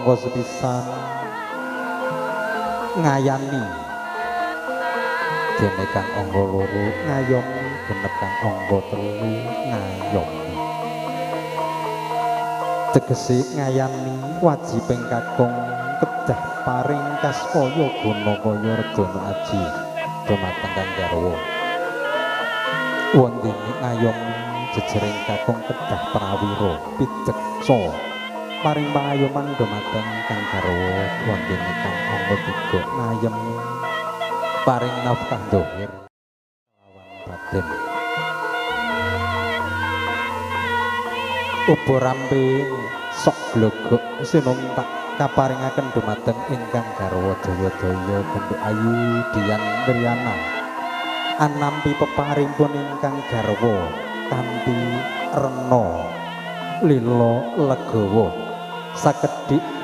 angka sepisan ngayani dene kang angka loro ngayomi genep kang angka telu ngayomi tegese ngayani wajibing kakung kedah paring kaskaya guna kaya redana aji dumateng kang garwa. Wondene ngayomi jejering kakung kedah prawira pideksa paring pangayoman dumateng kang garwa. Wondene kang angka tiga ngayemi paring nafkah dohir lawan batin. Uba rampe sok glogok sinuntak kaparingaken dumateng ingkang garwa jaya-jaya genduk ayu Dian Triana anampi peparingipun ingkang garwa kanthi rena lila legawa sakedhik.